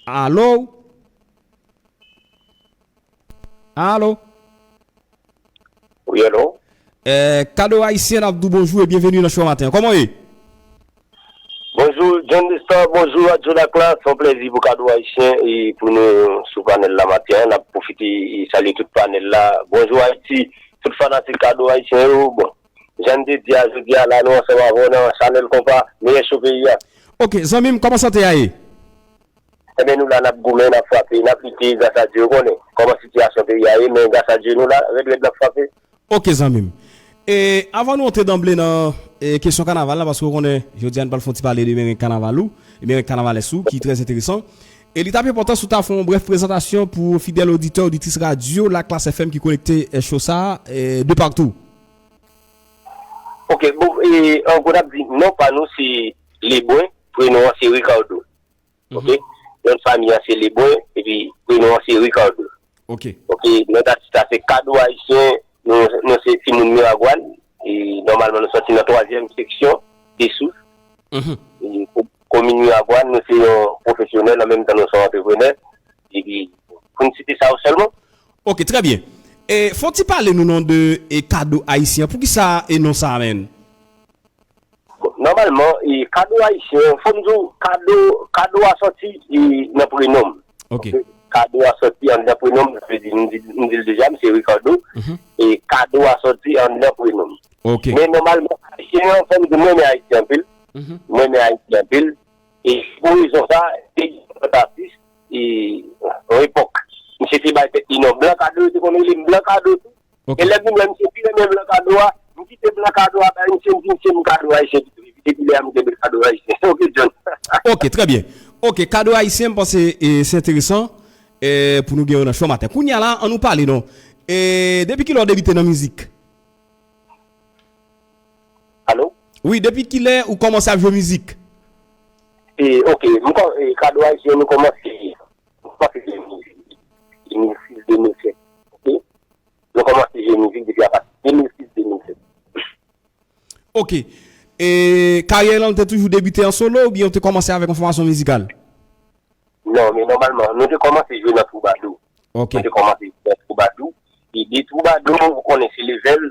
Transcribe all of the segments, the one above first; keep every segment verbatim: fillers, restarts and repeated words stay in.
Alo? Alo? Wi, alo? Eh, Kado Ayisyen ap di w bonjou e byenveni nan show maten. Kòman w ye? Bonjou John Nestor, bonjou Radio Daklas, se yon plèzi pou Kado Ayisyen e pou nou sou panèl la maten an. N ap pwofite e salye tout panèl la. Bonjou Ayiti, tout fanatik Kado Ayisyen yo. Bon, jan n te di a, jodi a la nou ansanm avè w nan Chanèl Konpa, meyè show peyi a. Ok, zanmi m, kòman sante a ye? Ebyen nou la n ap goumen, n ap frape, n ap lite, gras a Dye, ou konnen kòman sitiyasyon peyi a ye, men gras a Dye nou la, rèd rèd n ap frape. Ok zanmi m. E avan nou antre danble nan e, kesyon kanaval la, paske ou konnen jodi a n pral fè yon ti pale de merenk kanaval ou, merenk kanavalès ou, ki trè enteresan. E li t ap enpòtan si w ta fè yon brèf prezantasyon pou fidèl oditè, oditris radyo Laklas F M ki konekte e, show sa a e, de patou. Ok, bon, e, an gwo n ap di non pa nou se Lebren, prenon an se Ricardo. Ok. Non fanmi an se Lebren, epi prenon an se Ricardo. Ok. Ok, non dat sa se Kado Ayisyen, nou, nou se timoun Miragwàn, e nòmalman nou sòti nan twazyèm seksyon, Desous. Mhm. E, ko- komin Miragwàn, nou se yon pwofesyonèl, an menm tan nou se yon antreprenè. Epi, pou n site sa yo sèlman. Ok, trè byen. E, fò w ti pale nou non de e, Kado Ayisyen. Poukisa e non sa a menm? Bon, nòmalman, e, Kado Ayisyen, fò m di w, Kado, Kado a sòti e, nan prenon m. Ok. Ok? Kado a sòti anndan prenon m, sa vle di, m di, m di l deja, m se Ricardo. Mhm. E Kado a sòti anndan prenon m. Ok. Men nòmalman, Ayisyen an, fò m di m renmen Ayiti anpil. Mhm. M renmen Ayiti anpil. E pou rezon sa, te gen yon lòt atis, e, yon epòk, misye te bay tèt li non Blan Kado, yo te konn rele m Blan Kado tou. Ok. E lè m vin wè misye pi renmen Blan Kado a, m kite Blan Kado a bay misye, m di misye m Kado Ayisyen tou. Epi depi lè a m kenbe Kado Ayisyen. Ok, John. Ok, trè byen. Ok, Kado Ayisyen, m panse e, se enteresan e, pou nou gen yo nan show maten. Kounye a la, an nou pale non. E, depi kilè w debite nan mizik? Alo? Wi, depi kilè ou kòmanse ap jwe mizik? E, ok, m kò, e, Kado Ayisyen, nou kòmanse, nou kòmanse jwe mizik de mil sis, de mil sèt. Ok? Nou kòmanse jwe mizik depi apati de mil sis, de mil sèt. Ok. E karyè lan te toujou debite an solo oubyen ou te kòmanse avèk yon fòmasyon mizikal? Non, men nòmalman, nou te kòmanse jwe nan twoubadou. Ok. Nou te kòmanse jwe nan twoubadou. E de twoubadou, ou konnen se levèl,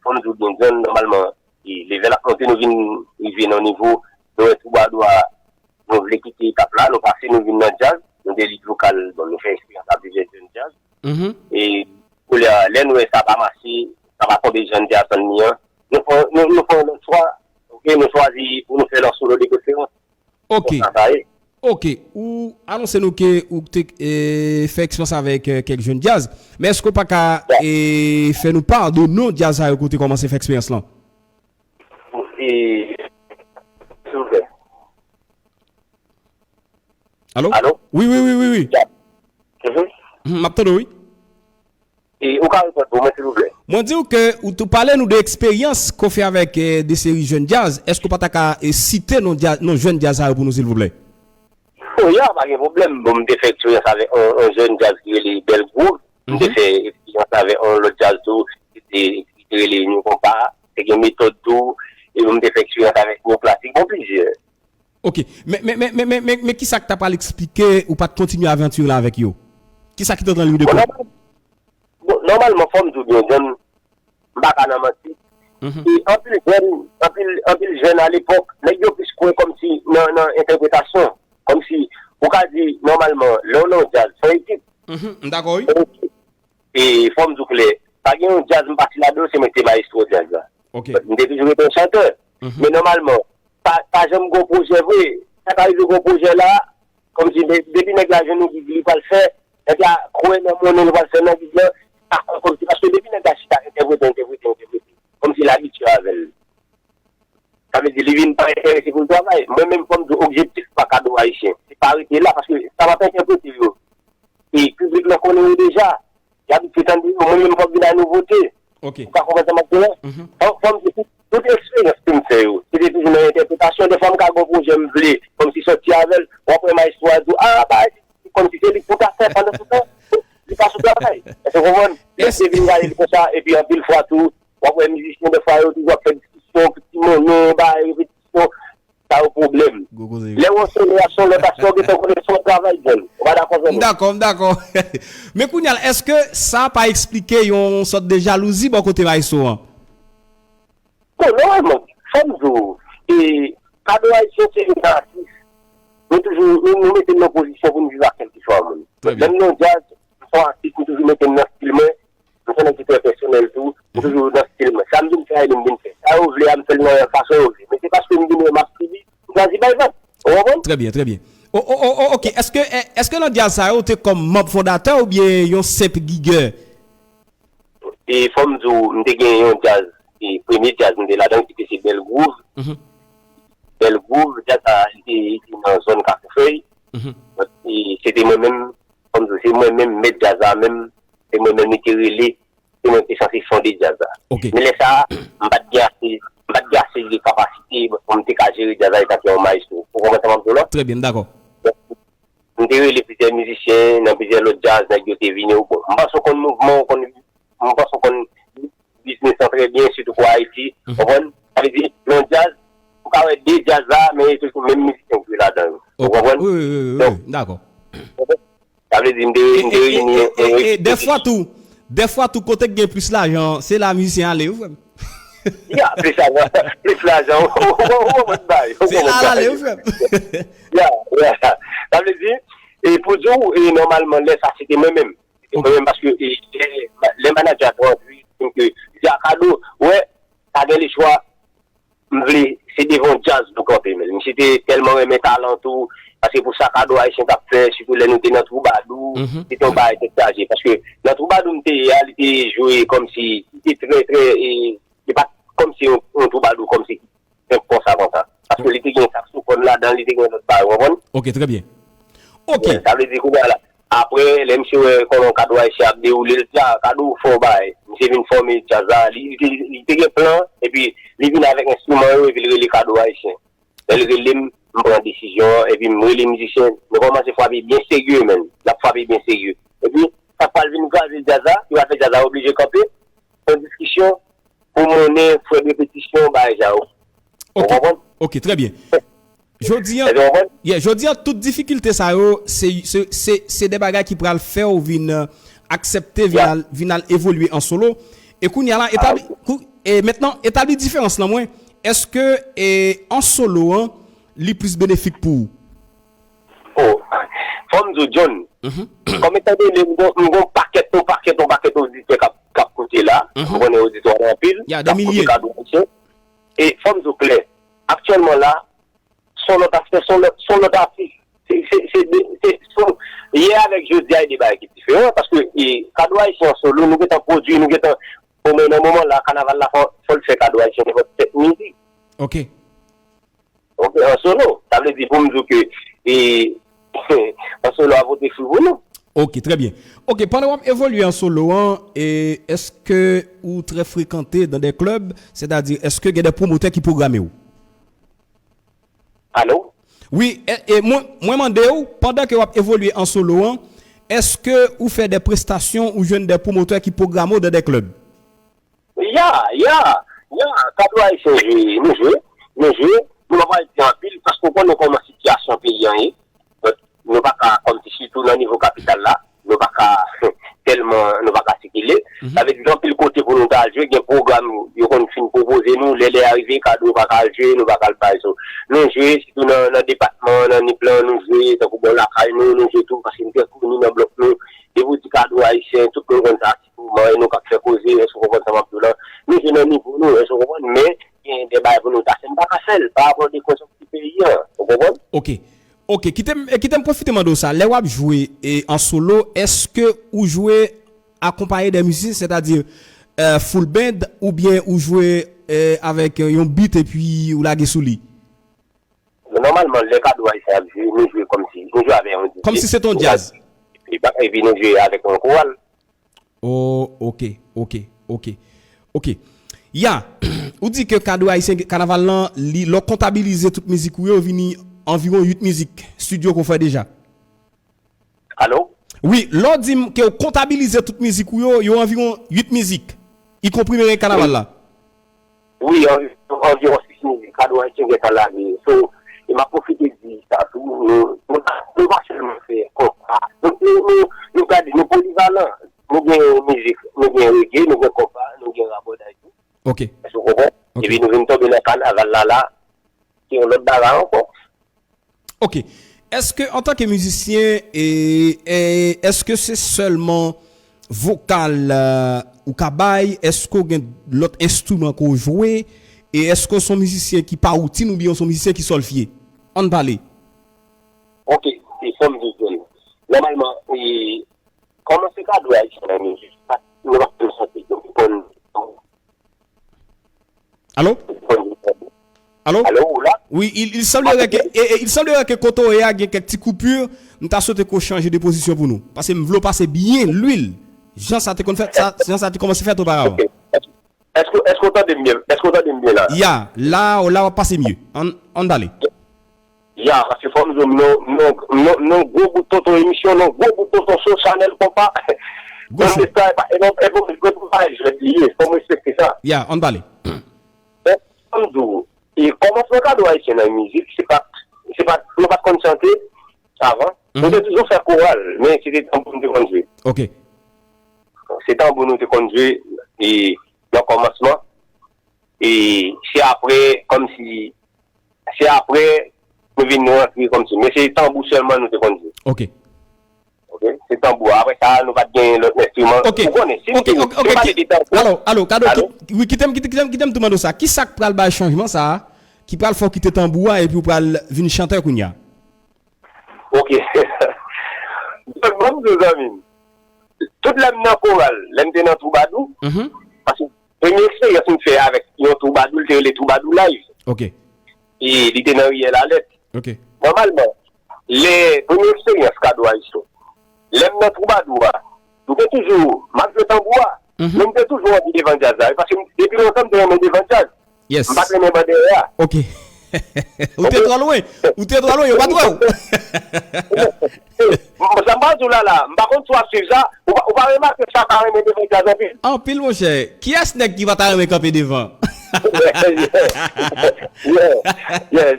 fò m di w byen, John, nòmalman, e levèl ap monte, nou vin rive nan yon nivo, nou wè twoubadou a, nou vle kite etap la, nou pase, nou vin nan djaz, nou de lead vokal, bon, nou fè eksperyans ak plizyè jèn djaz. Mhm. E koulye a, lè n wè sa pa mache, sa pa tonbe jan n te atann li an, nou fè, nou, nou fè yon lòt chwa, ok, nou chwazi pou nou fè l an solo de preferans. Ok. Konsa sa ye. Ok, ou anonse nou ke ou te e, fè eksperyans avèk e, kèk jèn djaz, men èske ou pa ka e, fè nou pa de non djaz sa yo ke ou te kòmanse fè eksperyans lan? E, silvouplè. Alo? Alo? Wi, wi, wi, wi, wi. Ya. Mhm. Mhm, m ap tande w, wi. E ou ka reprann pou mwen, silvouplè? Mwen di w ke ou tou pale nou de eksperyans ke w fè avèk e, de seri jèn djaz. Èske ou pa ta ka e, site non, djaz, non jèn djaz sa yo pou nou, silvouplè? O ya, pa gen pwoblèm. Bon, m te fè eksperyans avèk yon, yon jèn djaz ki rele Bèl Gwouv. M te fè eksperyans avèk yon lòt djaz tou, ki te, ki te rele New Konpa. Te gen Metòd tou. E m te fè eksperyans avèk Mo Klasik. Bon, plizyè. Ok. Men, men, men, men, men, men, men kisa k ta pral eksplike ou pa t kontinye avanti la avèk yo? Kisa ki te antre w de Bon, kò? nòmal- bon, nòmalman, fò m di w byen, John, m pa ka nan manti. Mhm. E anpil jèn, anpil, anpil jèn alepòk, nèg yo plis kwè kòmsi nan, nan entèpretasyon. Kòmsi, ou ka di, nòmalman, lè w nan yon djaz, se yon ekip. Mhm, m dakò, wi. Se yon ekip. E fò m di w klè, pa gen yon djaz m pase ladan, se mwen ki te mayestwo djaz la. Ok. M te toujou rete yon chantè. Mhm. Men nòmalman, pa, pa janm gen yon pwojè vre. Sa ka rive gen yon pwojè la, kòmsi de- depi nèg la jwenn yon gig li pral fè, nèg la kwè nan monnen li pral fè nan gig lan, sa fè kòmsi, paske depi nèg la chita entèprete, entèprete, entèprete, kòmsi l abitye avè l. Sa vle di li vin pa enterese pou l travay. Mwen menm fò m di w objektif pa Kado Ayisyen, se pa rete la, paske sa m ap entèprete yo, e piblik lan konnen yo deja, y abitye tande yo, mwen menm fò m vin ak nouvote. Ok. Ou ka konprann sa m ap di w la? Mhm. Fò, fò m di tout, tout eksperyans ke m fè yo, se te toujou nan entèpretasyon. Defwa m ka gen yon pwojè m vle, kòmsi sòti avè l, w ap wè mayestwo a di w, a, bagay, kòmsi se li k pou ta fè pandan se tan, li pa sou travay. Èske w konprann? Yes. Lè se vin gade l konsa, epi anpil fwa tou, w ap wè mizisyen defwa yo toujou ap fè diskisyon, ti monnen, bagay, repetisyon. Sa sa yo pwoblèm. Lè w an solo, y ap son lòt aspè, w gentan konnen se yon travay, John. Ou pa dakò, zanmi? M dakò, m dakò. Men kounye a, èske sa pa eksplike yon sòt de jalouzi bò kote maestro an? Bon, nòmalman, fò m di w, e, Kado Ayisyen se yon atis. Nou toujou, nou, nou mete n nan pozisyon pou n viv ak kèlkeswa moun. Lè m nan djaz, m se yon atis, m toujou mete m nan stil mwen. M se yon nèg ki trè pèsonèl tou, m toujou nan stil mwen. Sa m vin fè a, e li m vin fè. Sa yo vle a, m fè l nan fason yo vle. Men se paske m vin wè m ap sibi, m chwazi bay vag. Ou konprann? Trè byen, trè byen. O, o, o, o, ok. Èske, è, èske nan djaz sa yo, ou te kòm manm fondatè oubyen yon senp gigè? E fò m di w, m te gen yon djaz, e premye djaz m te ladan l, ki te se Bèl Gwouv. Bèl Gwouv, djaz sa, li te, li te nan zòn Kafou Fèy. Donk, e se te mwen menm, fò m di w, se mwen menm mèt djaz la menm, se mwen menm li te rele, se mwen ki te sanse fonde djaz la. Men lè sa a, m pa t gen ase, m pa t gen ase de kapasite pou m te ka jere djaz la etan ke yon mayestwo. Ou konprann sa m ap di w la? Trè byen, m dakò. M te rele plizyè mizisyen nan plizyè lòt djaz, nèg yo te vini. Bon, m panse w konn mouvman, w konn, m panse w konn biznis lan trè byen, sitou pou Ayiti. Ou konprann? Sa vle di, nan djaz, ou ka wè de djaz la, men e toujou menm mizisyen ki jwe ladan yo. Ou konprann? Wi, wi, wi, wi, wi, m dakò. Sa vle di, m te, m te reyini yon, yon ekip. E dèfwa tou, dèfwa tou, kote k gen plis lajan, se la mizisyen ale, wi, frè m. Ya, plis lajan, plis lajan, ou konprann bagay, ou konprann bagay. Se la l ale, wi, frè m. Ya, ya. Sa vle di, e pou di w, e nòmalman, lè sa, se te mwen menm. Se te mwen menm, paske, e, lè, lè manadjè a te rantre, li di m ke, li di a Kado, wè, pa gen lechwa, m vle, se devan djaz nou kanpe, men. Misye te tèlman renmen talan tou, paske pou sa Kado Ayisyen t ap fè, sitou lè nou te nan Twoubadou, se te yon bagay tèt chaje. Paske nan Twoubadou m te ye a, li te jwe kòmsi, li te trè, trè, e, li pa t kòmsi yon, yon twoubadou, kòmsi, senp konsa, konsa. Paske li te gen saksofòn ladan, li te gen lòt bagay, ou konprann? Ok, trè byen. Ok. Sa vle di, kounye a la, apre, lè misye wè kòman Kado Ayisyen ap dewoule l, di a, Kado, ou fè yon bagay. Misye vin fòme djaz la, li, li te, li te gen plan, epi li vin avèk enstriman yo, epi l rele Kado Ayisyen. Lè l rele m, m pran desizyon an, epi m rele mizisyen, nou kòmanse frape byen serye, menn. N ap frape byen serye. Epi, sa k pral vin kraze djaz la, ki va fè djaz la oblije kanpe, se yon diskisyon, pou monnen, frè repetisyon, bagay sa yo. Ou konprann? Ok, trè byen. Jodi an, yeah, jodi an, tout difikilte sa yo, se, se, se, se de bagay ki pral fè w vin, euh, aksepte, vin al, vin al evolye an solo. E kounye a la, etabli, kou-, e mentnan, etabli diferans lan mwen. Èske, e, an solo an, li plis benefik pou ou? Oh, fò m di w, John, kòm etan done m gon, m gon pakèt, yon pakèt, yon pakèt oditè k ap, k ap koute la, m konnen oditè w anpil, k ap koute Kado Ayisyen. E fò m di w klè, aktyèlman la, se yon lòt aspè, se yon lòt, se yon lòt atis. Se, se, se de, se, se, yè avèk jodi a, e de bagay ki diferan, paske, e, Kado Ayisyen an solo, nou gentan pwodui, nou gentan, omwen nan moman la, kanaval la, fò, fò l fè Kado Ayisyen nenpòt sèt mizik. Ok. Ok, an solo. Sa vle di pou m di w ke, e, an solo a pote fwi pou nou. Ok, trè byen. Ok, pandan w ap evolye an solo an, e, èske ou trè frekante dans des clubs, sètadi, èske gen de pwomotè ki pwograme w? Alo? Wi, e, e mwen, mwen mande w, pandan ke w ap evolye an solo an, èske ou fè de prestasyon ou jwenn de pwomotè ki pwograme w dans des clubs? Ya, ya, ya, Kado Ayisyen jwe, nou jwe, nou jwe, nou pa pral di anpil, paske w konnen kòman sitiyasyon peyi an ye. Donk, nou pa ka, kòmsi sitou nan nivo kapital la, nou pa ka tèlman, nou pa ka sikile. Sa vle di, gen anpil kote pou nou ta al jwe, gen pwogram yo konn fin pwopoze nou, lè lè a rive, Kado pa ka al jwe, nou pa ka al bay. So, nou jwe, sitou nan, nan depatman, nan Nip lan, nou jwe, tankou bò lakay nou, nou jwe tou, paske nou trè koni nan blòk nou. Depi w di Kado Ayisyen, tout moun konn sa. Moman e nou k ap fè koze, èske w konprann sa m ap di w la? Nou jwe nan nivo nou, èske w konprann? Men, gen de bagay pou nou ta fè, n pa ka fè l, pa rapò de konjonkti peyi an, ou konprann? Ok. Ok, kite m, e, kite m pwofite mande w sa. Lè w ap jwe, e, an solo, èske ou jwe akonpaye de mizisyen, sètadi, e, full band, oubyen ou jwe, e, avèk, e, yon beat epi ou lage sou li? Nòmalman, lè Kado Ayisyen ap jwe, nou jwe kòmsi, nou jwe avèk yon D J. Kòmsi se t on djaz. Epi, epi nou jwe avèk yon koral. Oh, ok, ok, ok. Ok. Ya, ou di ke Kado Ayisyen, kanaval lan, li, lè w kontabilize tout mizik ou yo, vini anviwon uit mizik estidyo ke w fè deja. Alo? Wi, lè w di m ke w kontabilize tout mizik ou yo, yo anviwon uit mizik, ikonpri merengue kanaval la. Wi, anvi-, anviwon sis mizik, Kado Ayisyen gentan lage. So, E m ap pwofite di sa tou, nou, nou pa, nou pa sèlman fè konpa. Nou, nou, nou, nou ka di, nou polivalan. Nou gen mizik, nou gen rege, nou gen konpa, nou gen rabòday tou. Ok. Èske w konprann? Ok. Epi nou vin tonbe nan kanaval la la, se yon lòt bagay ankò. Ok. Èske, antanke mizisyen, e, e, èske se sèlman vokal, e, ou ka bay? Èske w gen lòt enstriman ke w jwe? E èske w se yon mizisyen ki pa woutin oubyen w se yon mizisyen ki sòlfye? Ann pale. Ok, e fò m di w, nòmalman, e, kòman se ka dwe ayisyen nan mizik? Nou pa konn chante, nou konn. Alo? Alo? Alo, ou la? Wi, il, il semblerait que, e, e, il semblerait que kote w ye a gen kèk ti koupir. M ta swete ke w chanje de pozisyon pou nou. Paske m vle w pase byen lwil. Jan sa te konn fèt, sa, jan sa te kòmanse fèt oparavan. Ok. Èske, èske, èske w tande m byen? Èske w tande m byen la? Ya, la, la w ap pase mye. Ann, ann pale. Ya, paske fò m di w, m nan, m nan, m nan, m nan gwo bout tonton emisyon, nan gwo bout tonton show, Chanèl Konpa. Gwo show. Tande sa, e pa, e non, e bon, e bon, e bon, pa jwèt li ye, fò m respekte sa. Ya, ann pale. Bon, fò m di w, e kòmansman Kado Ayisyen nan mizik, se pa, se pa, nou pa t konn chante avan. Nou te toujou fè koral, men se te tanbou nou te konn jwe. Ok. Se tanbou nou te konn jwe, e nan kòmansman. E se apre, kòmsi, se apre, nou vin rantre kòmsi. Men se tanbou sèlman nou te konn jwe. Ok. Ok? Se tanbou. Apre sa, nou pa t gen lòt enstriman. Ok. Ou konnen, si nou te, ok, ok, si nou pale de tanbou. Alo, alo, Kado, alo? Ki, wi, kite m, kite, kite m, kite m tou mande w sa. Ki sa k pral bay chanjman sa a? Ki pral fè w kite tanbou a epi w pral vin chantè kounye a? Ok. Donk, ban m di w, zanmi m, tout lè m nan koral, lè m te nan twoubadou, paske premye eksperyans m fè avèk yon twoubadou, li te rele Twoubadou Live. Ok. E li te nan Riyèl Alèt. Ok. Nòmalman, lè premye eksperyans Kado Ayisyen, lè m nan twoubadou a, m te toujou, m ap jwe tanbou a, men m te toujou anvi devan djaz la, paske m, depi lontan m te renmen devan djaz. Yes. M pa t renmen ban dèyè a. Ok. Ou te twò lwen. Ou te twò lwen, yo pa t wè w. Sa m pral di w la, la, m pa konn si w ap swiv sa, ou pa, ou pa remake sa pa renmen devan djaz anpil. Anpil, monchè. Kiyès nèg ki pa ta renmen kanpe devan? Yeah, yeah.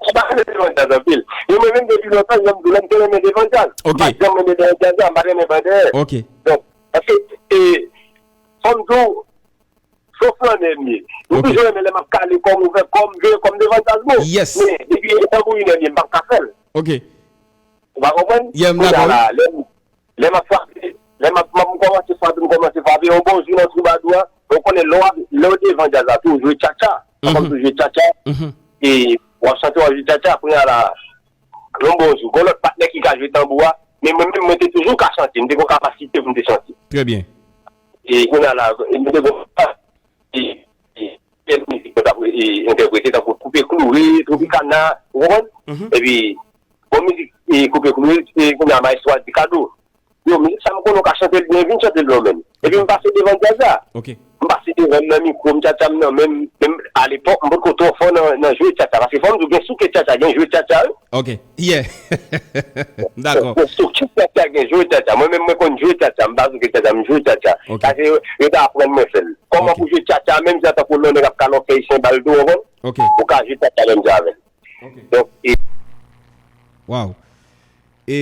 Sa pa renmen devan djaz anpil. E mwen menm depi lontan, jan m di w la, m te renmen devan djaz. Ok. M pa t janm renmen devan djaz la, m pa t renmen ban dèyè. Ok. Donk, paske, e, fò m di w, se yon flannè m ye. M toujou renmen lè m ap kale kò m, ouvè kò m, jwe kò m devan djaz mwen. Yes. Men, depi tanbourinè m ye, m p ap ka fè l. Ok. Ou pa konprann? Yeah, m dakò, wi. Kounye a la, lè m, lè m ap frape, lè m ap, m ap kòmanse frape, m kòmanse frape, yon bon jou nan twoubadou a, ou konnen lè w ap, lè w devan djaz la, tou w jwe tchatcha. Ou konn tou jwe tchatcha. E w ap chante, w ap jwe tchatcha, kounye a la, yon bon jou, gon lòt patnè ki ka jwe tanbou a, men mwen menm, mwen te toujou ka chante, m te gon kapasite pou m te chante. Trè byen. E kounye a la, e m te gon, e, e, e, mizik mwen t ap, e, entèprete, tankou Koupe Kloure, Tropicana, ou konprann? Epi, bon mizik, e, Koupe Kloure, e, kounye a, maestro a di Kado. Yo, mizik sa m konnen w ka chante l byen, vin chante l non, menm. Epi m pase devan djaz la. Ok. M pase devan l nan mikwo, m tchatcha m nan men m, menm alepòk, m potko twò fò nan, nan jwe tchatcha. Paske fò m di w, gen souke tchatcha, gen jwe tchatcha, wi. Ok. Yeah. M dakò. Gen souke tchatcha, gen jwe tchatcha. Mwen menm, mwen konn jwe tchatcha, m pa souke tchatcha, m jwe tchatcha. Ok. Sa se yo, yo te aprann mwen fè l. Kòman pou jwe tchatcha, menm jan tankou lè yon nèg ap kalòkèy senbal tou, ou konprann? Ok. Ou ka jwe tchatcha menm jan avè l. Ok. Donk, e Waw. E,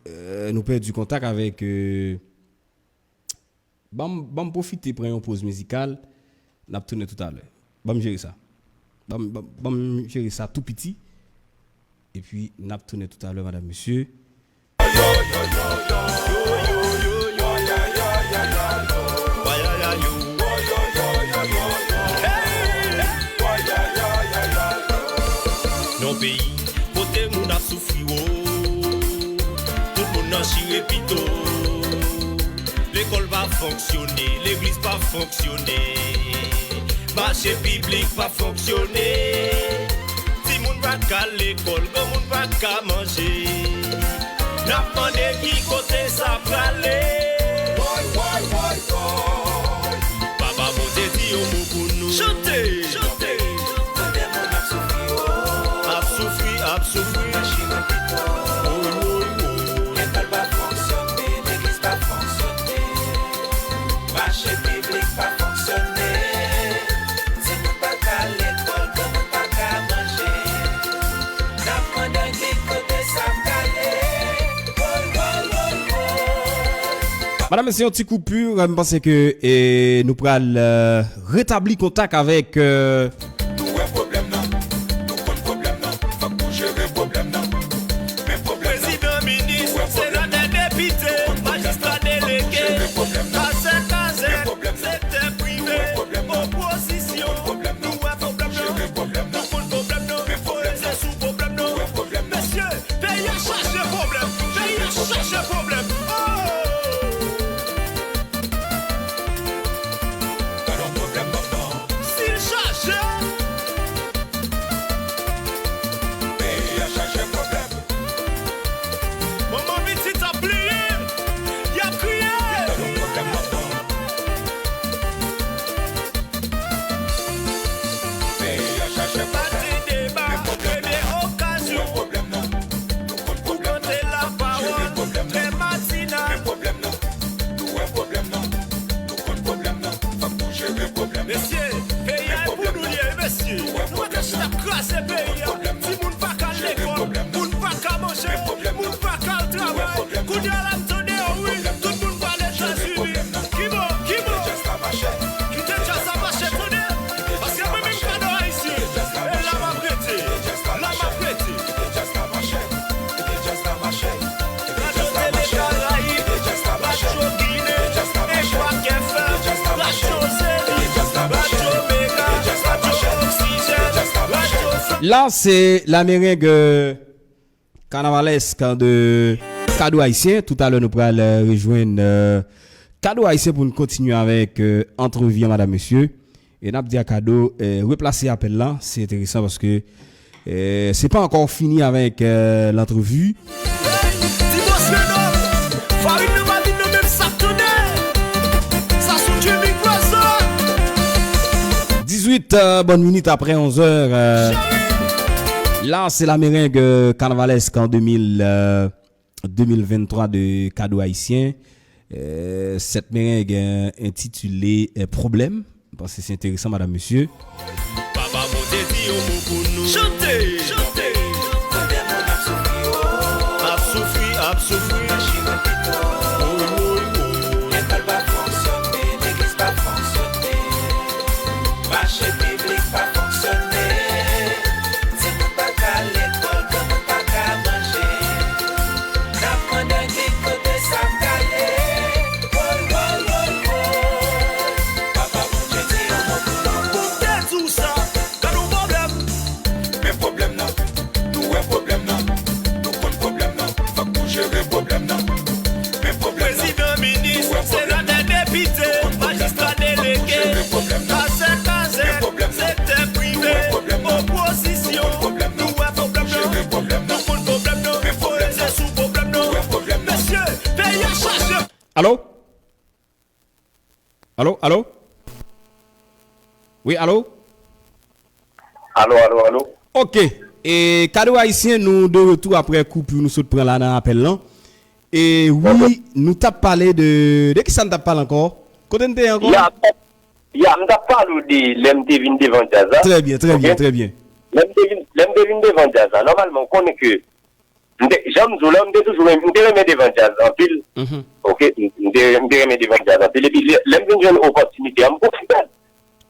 e, nou pèdi kontak avèk, e, Ban m, ban m pwofite pran yon poz mizikal. N ap tounen toutalè. Ban m jere sa. Ban m, ban, ban m jere sa tou piti. Epi, n ap tounen toutalè, madam, mesye. Nan peyi kote moun ap soufri, wo, tout moun nan chire pito. Lekòl pa fonksyone, legliz pa fonksyone, mache piblik pa fonksyone. Timoun pa ka al lekòl, granmoun pa ka manje. N ap mande ki kote sa prale. Woy, woy, woy, woy. Papa Bondye di yon mo pou nou. Chante! Chante! Kote moun ap soufri, o. Ap soufri, ap soufri. Nan chire pito. Woy, woy, woy. Lekòl pa fonksyone, legliz pa fonksyone, mache piblik pa fonksyone. Timoun pa ka al lekòl, granmoun pa ka manje. Madanm, mesye, yon ti koupi, m panse ke, e, nou pral, e, retabli kontak avèk, e, Nou wè pwoblèm nan, nou konn pwoblèm nan, fòk nou jere pwoblèm nan. Men pwoblèm nan, prezidan, minis, senatè, depite, majistra, delege, kazèk, kazèk, sektè prive, opozisyon, nou wè pwoblèm nan, nou konn pwoblèm nan, koze sou pwoblèm nan. Mesye, peyi a chaje pwoblèm, peyi a chaje pwoblèm. Oh! Si l chaje, peyi a chaje pwoblèm. Manman pitit ap pliye, y ap kriye. Peyi a chaje pwoblèm. Pati deba, premye okazyon. Pou kante lapawòl, trè matinal. Nou wè pwoblèm nan, nou konn pwoblèm nan, fòk nou jere pwoblèm nan. Mesye, peyi a e pou nou l ye, mesye. Nou pa ka chita ap kraze peyi a. Timoun pa ka al lekòl, moun pa ka manje, moun pa ka al travay. Kounye a la m tande yo, wi, tout moun pral Etazini. Ki bò, ki bò? Kite djaz la mache, tande. Paske mwen menm Kado Ayisyen, e la m ap rete, la m ap rete. Radyo Tele Karayib, Radyo Ginen, Impact F M, Radyo Zenith, Radyo Mega, Radyo Oxygène, Radyo Sa- Là, c'est la merengue, euh, carnavalesque de Kado Ayisyen. Tout à l'heure, nou pral, euh, rejwenn, euh, Kado Ayisyen pou n kontinye avèk, euh, antrevi a madanm mesye. E n ap di a Kado, eh, replase apèl la. Se enteresan paske, eh, se pa ankò fini avèk, eh, lantrevi. Ti bòs Renòb, farin nan pa vin nan menm sak tande. Sa sou Jimmy Croissant. Dix-huit, euh, bonnes minutes après onze heures, euh, là, c'est la merengue, euh, carnavalesque en deux mille, euh, deux mille vingt-trois de Kado Ayisyen. Euh, cette merengue, euh, intitulée, euh, Problème. M panse se enteresan, madanm, mesye. Papa Bondye di yon mo pou nou. Chante, chante. Konbyen moun ap soufri, oh. Ap soufri, ap soufri. Mache nan geto. Woy, woy, woy. Lekòl pa fonksyone, legliz pa fonksyone. Mache piblik pa fonksyone. Timoun pa ka lekòl, granmoun pa ka manje. N ap mande ki kote sa prale. Woy, woy, woy, woy. Papa Bondye di yon mo pou nou. Pou te di w sa, gad yon pwoblèm. Men pwoblèm nan, nou wè pwoblèm nan, nou konn pwoblèm nan, fòk nou jere pwoblèm nan. Men pwoblèm nan. Prezidan, minis, senatè, depite, majistra, delege, kazèk, kazèk, sektè prive, opozisyon, nou wè pwoblèm nan, nou konn pwoblèm nan, koze sou pwoblèm nan. Mesye, peyi a chaje. Alo? Alo, alo? Wi, alo? Alo, alo, alo? Ok. E, Kado Ayisyen, nou de retou apre koupi nou sot pran la nan apèl lan. E wi, nou t ap pale de, de ki sa n t ap pale ankò? Kote n te ye ankò? Ya, ya, m t ap pale w de lè m te vin devan djaz la. Trè byen, trè byen, trè byen. Lè m te vin, lè m te vin devan djaz la, nòmalman, w konnen ke M te, jan m di w la, m te toujou renmen, m te renmen devan djaz anpil. Mhm. Ok, m, m te, m te renmen devan djaz anpil. Epi lè, lè m vin jwenn opòtinite a, m pwofite l.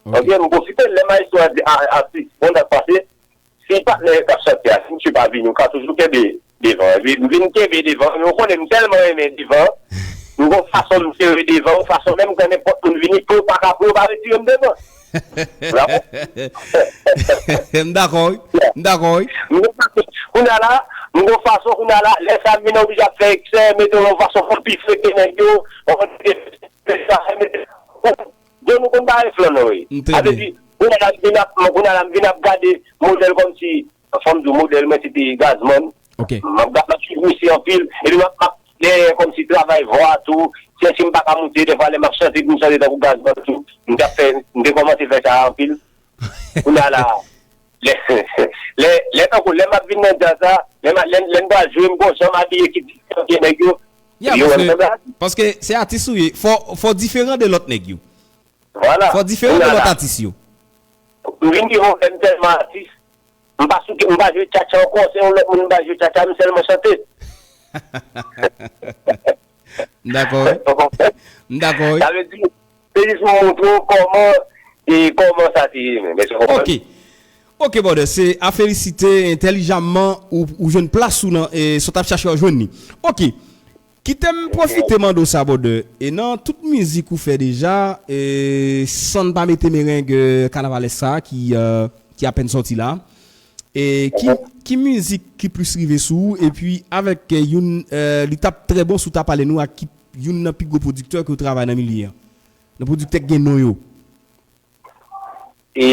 Ok. Ok, m pwofite l. Lè maestro a di a, atis, bon, sa k pase, si patnè k ap chante a, si misye pa vini, ou ka toujou kenbe devan. Epi m vin kenbe devan, men ou konnen m tèlman renmen devan, m gon fason m sere devan, yon fason menm kan nenpòt moun vini, pou yo pa ka, pou yo pa retire m devan. Bravo. M dakò, wi. M dakò, wi. M gen fason, kounye a la, m gen fason, kounye a la, lè sa m vin oblije ap fè eksè, mete yon fason pou m pi freke nèg yo, mete sa, mete, bon, nou konn bare flan nan, wi. M trè byen. Sa vle di, kounye a la, m vin ap, kounye a la, m vin ap gade modèl kòmsi, fò m di w, modèl mwen, se te Gazman. Ok. M ap, m ap swiv misye anpil. Epi m ap, m ap, dèyè kòmsi travay vwa tou. Si, si m pa ka moute, dèfwa lè m ap chante, pou m chante tankou Gazman tou. M t ap fè, m te kòmanse fè sa anpil. Kounye a la, lè, lè, lè tankou, lè m ap vin nan djaz la, lè m, lè, lè m pral jwe, m gon jan m abiye ki diferan de nèg yo. Ya, yo wè m sanble atis. Paske, paske se atis ou ye. Fò, fò diferan de lòt nèg yo. Vwala. Fò diferan de lòt atis yo. M vin di, bon, m tèlman atis. M pa sou, m pa jwe tchatcha ankò, se yon lòt moun m pa jwe tchatcha, m sèlman chante. M dakò, wi. Ou konprann? M dakò, wi. Sa vle di, se jis pou montre w kòman, e kòman sa te ye menm. Èske w konprann? Ok. Ok, brother, se a felisite, entèlijaman ou, ou jwenn plas ou nan, e, sa w t ap chache w jwenn li. Ok. Kite m pwofite mande w sa, brother. E nan tout mizik ou fè deja, e, san n pa mete mereng, e, kanavalès sa ki, e, ki apèn sòti la, e ki, ki mizik ki plis rive sou ou? Epi avèk, e, youn, e, li t ap trè bon si w ta pale nou ak ki, youn nan pi gwo pwodiktè ke w travay nan milye a. Nan pwodiktè k gen non yo. E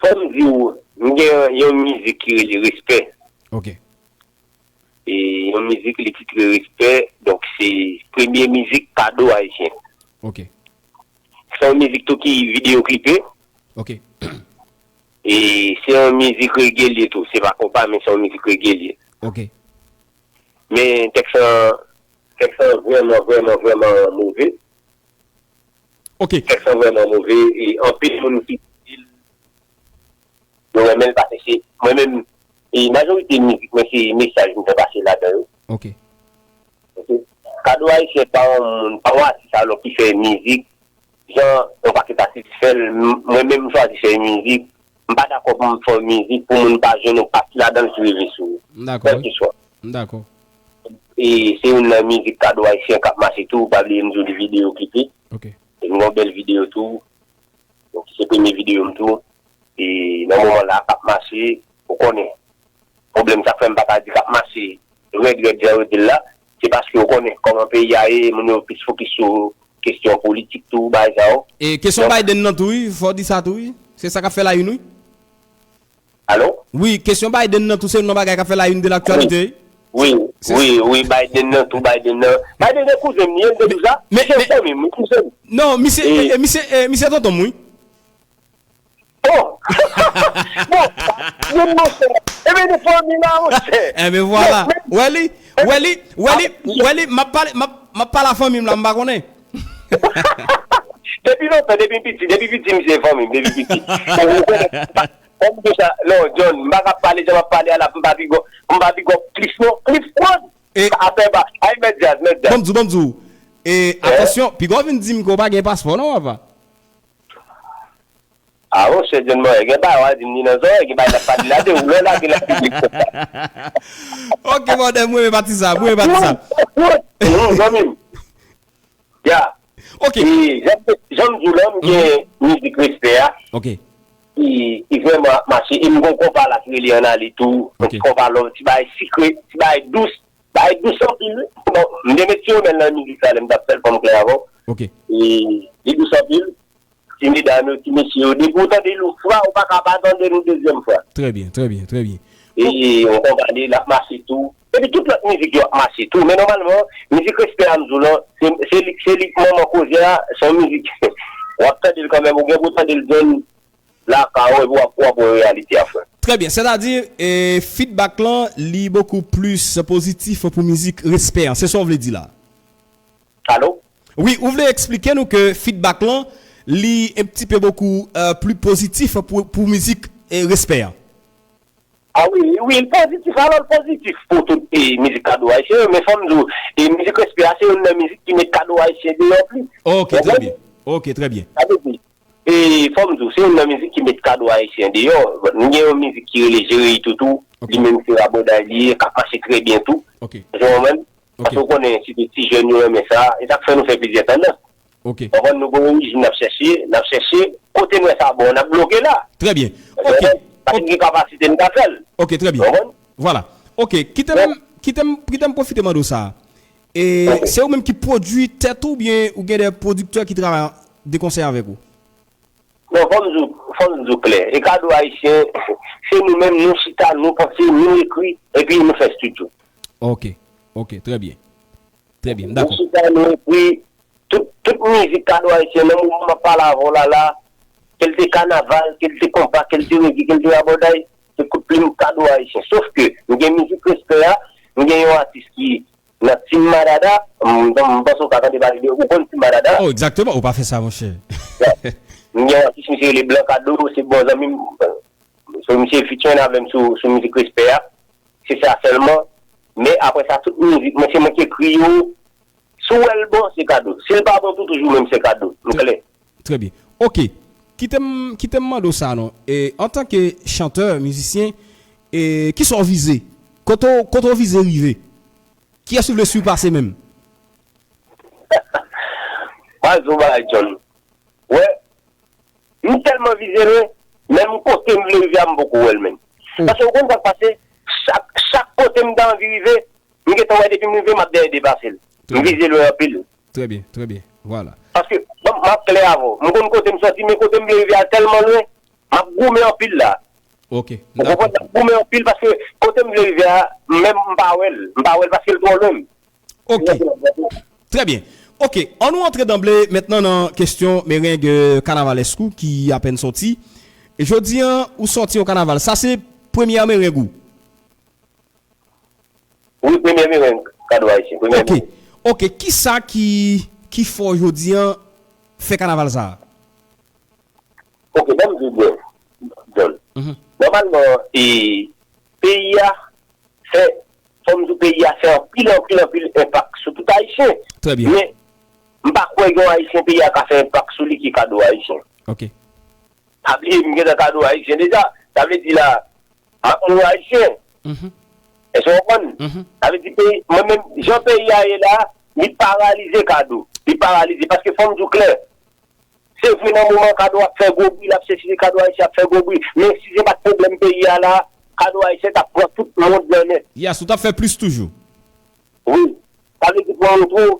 fò m di w, m gen yon mizik ki rele Respè. Ok. E yon mizik li titre Respè, donk se premye mizik Kado Ayisyen. Ok. Se yon mizik tou ki videyo klipe. Ok. E se yon mizik reggae li ye tou. Se pa konpa, men se yon mizik reggae li ye. Ok. Men tèks lan, tèks lan vrèman, vrèman, vrèman move. Ok. Tèks lan vrèman move. E anpil moun ki di l, yo renmen l pase se, mwen menm, e majorite mizik mwen se mesaj m fè pase ladan yo. Ok. Ok. Kado Ayisyen pa yon moun, pa yon atis alò ki fè mizik jan yon pakèt atis fè l, m- mwen menm m chwazi fè mizik, m pa dakò pou m fè mizik pou moun pa jwenn yon pati ladan l ki rive sou ou. M dakò, wi. Kèlkeswa. M dakò. E se youn nan mizik Kado Ayisyen k ap mache tou, pa bliye m di w li videyo klipe. Ok. E m gen yon bèl videyo tou. Donk se premye videyo m tou. E nan moman la k ap mache, ou konnen. Pwoblèm sa k fè m pa ka di k ap mache rèd rèd jan yo di l la, se paske ou konnen kòman peyi a ye, moun yo plis fokis sou kesyon politik tou, bagay sa yo. E kesyon Biden nan tou, wi, fò w di sa tou, wi. Se sa k ap fè la une, wi. Alo? Wi, kesyon Biden nan tou, se youn nan bagay k ap fè la une de l'actualité, wi. Wi, wi, wi, Biden nan tou, Biden nan. Biden gen kouzen m, li ye, m te di w sa. Men, men, fanmi m, kouzen m. Non, misye, e, e, misye, e, misye tonton m, wi. Oh! Bon, yon monchè. Ebyen, de fanmi la, monchè. Ebyen, vwala. Ou wè li, ou wè li, ou wè li, ou wè li, m ap pale, m ap, m ap pale a fanmi m la, m pa konnen. Depi lontan, depi piti, depi piti, misye fanmi m, depi piti. Ou konnen, pa- Kòm di sa, non, John, m pa ka pale jan m ap pale a la, m pa big up, m pa big up Cliff non, Cliff Prod. E afè ba, ay, mèt djaz, mèt djaz. Bon, m di w, bon, m di w. E atansyon, piga w vin di m ke w pa gen paspò, non, papa. A, monchè, John Morin, gen bagay w a di m ni nan zòrèy, gen bagay n ap pale la de ou, lè w lage nan piblik konsa. Ok, brother, m renmen pati sa, m renmen pati sa. Zanmi m. Ya. Ok. E jan, jan m di w la, m gen mizik Respè a. Ok. Ki, ki vrèman ap mache. E m gen yon konpa la ki rele Ann Ale tou. Ok. Yon ti konpa love, ti bagay sikre, ti bagay dous. Bagay dous anpil, wi. Bon, m te met Ti Romèl nan mizik sa lè m t ap fè l, fò m klè avè w. Ok. E li dous anpil. Ti medam yo, ti mesye yo, depi w tande l yon fwa, ou pa ka pa tande l yon dezyèm fwa. Trè byen, trè byen, trè byen. E yon konpa li, l ap mache tou. Epi tout lòt mizik yo ap mache tou. Men nòmalman, mizik Respè a m di w lan, se, se li, se li k manman koze a, se yon mizik. W ap tande l kanmenm, ou gen pou w tande l jwenn lakay ou, epi w ap, w ap wè reyalite a, frè. Trè byen, sètadi, e, feedback lan, li bokou plis pozitif pou mizik Respè an. Se sa w vle di la? Alo? Wi, ou vle eksplike nou ke feedback lan, li un petit peu beaucoup, euh, plus positif pou, pou mizik, e, Respè an? A wi, wi, l pozitif, alò l pozitif pou tout, e, mizik Kado Ayisyen yo, men fò m di w, e, mizik Respè a, se youn nan mizik ki met Kado Ayisyen deyò plis. Ok, trè byen. Ok, trè byen. Sa vle di, e, fò m di w, se youn nan mizik ki met Kado Ayisyen deyò. M gen yon mizik ki rele Jere Itou tou, ok, li menm se rabòday li ye, k ap mache trè byen tou. Ok. Ou konprann? Ok. Paske ou konnen, se de ti jèn yo renmen sa, e sa k fè nou fè plizyè tandans. Ok. Ou konprann, nou gen yon rejim n ap chèche, n ap chèche, kote n wè sa bon, n ap bloke la. Trè byen. Ok. Paske n gen kapasite, n ka fè l. Ok, trè byen. Ou konprann? Vwala. Ok, kite m, kite m, kite m pwofite mande w sa. E se ou menm ki pwodui tèt ou, oubyen ou gen de pwodiktè ki travay de konsè avèk ou? Non, fò m di w, fò m di w klè. E Kado Ayisyen, se nou menm, nou chita, nou panse, nou ekri, epi nou fè estidyo. Ok, ok, trè byen. Trè byen, m dakò. Nou chita, nou ekri, tout, tout mizik Kado Ayisyen, nan moman m ap pale avè w la, la, ke l te kanaval, ke l te konpa, ke l te rege, ke l te rabòday, se kout plim Kado Ayisyen. Sof ke, m gen mizik Respè a, m gen yon atis ki nan Team Madada, m, m panse w ka tande pale de, ou konn Team Madada? Oh, egzakteman, ou pa fè sa, monchè. M gen yon atis, misye rele Blan Kado, se bon zanmi m. So, misye featuring avè m sou, sou mizik Respè a. Se sa sèlman. Men apre sa, tout mizik mwen, se mwen ki ekri yo. Si w wè l bon, se kado. Si l pa bon tou, toujou menm, se kado. M klè. Trè byen. Ok. Kite m, kite m mande w sa non. E, antanke chantè, mizisyen, e, kisa w vize? Kote w, kote w vize rive? Kiyès ou vle sipase menm? Mwen di w bagay, John. Wè, m tèlman vize lwen, menm kote m vle rive a, m poko wè l menm. Paske ou konn sa k pase, chak, chak kote m ta anvi rive, m gentan wè depi m rive, m ap dèyè depase l. M vize lwen anpil. Trè byen, trè byen. Vwala. Paske, bon, m ap klè avè w. M konn kote m soti, men kote m vle rive a tèlman lwen, m ap goumen anpil la. Ok. Ou konprann? M ap goumen anpil paske kote m vle rive a, menm m pa wè l. M pa wè l paske l twò lwen m. Ok. Trè byen. Ok, annou antre danble mentnan nan kesyon mereng kanavalèsk ou ki apèn sòti. Jodi an, ou sòti yon kanaval. Sa se premyè mereng ou? Wi, premyè mereng, kado ayisyen. Premyè mereng. Ok, kisa ki, ki fè w jodi an fè kanaval sa a? Ok, ban m di w byen, John. Nòmalman, e, peyi a fè, fò m di w, peyi a fè anpil, anpil, anpil enpak sou tout Ayisyen. Trè byen. Men, m pa kwè gen yon Ayisyen peyi a ka fè enpak sou li ki kado ayisyen. Ok. Pa bliye, m gentan kado ayisyen deja. Sa vle di la, m ap mouri ayisyen. Èske w konprann? Sa vle di peyi, mwen menm, jan peyi a ye la, li paralize kado. Li paralize. Paske fò m di w klè, se vre nan moman kado ap fè gwo bri, l ap sesi, kado ayisyen ap fè gwo bri. Men si se pa t pwoblèm peyi a la, kado ayisyen t ap pran tout mond lan nèt. Yes, ou t ap fè plis toujou. Wi. Sa vle di pou mwen,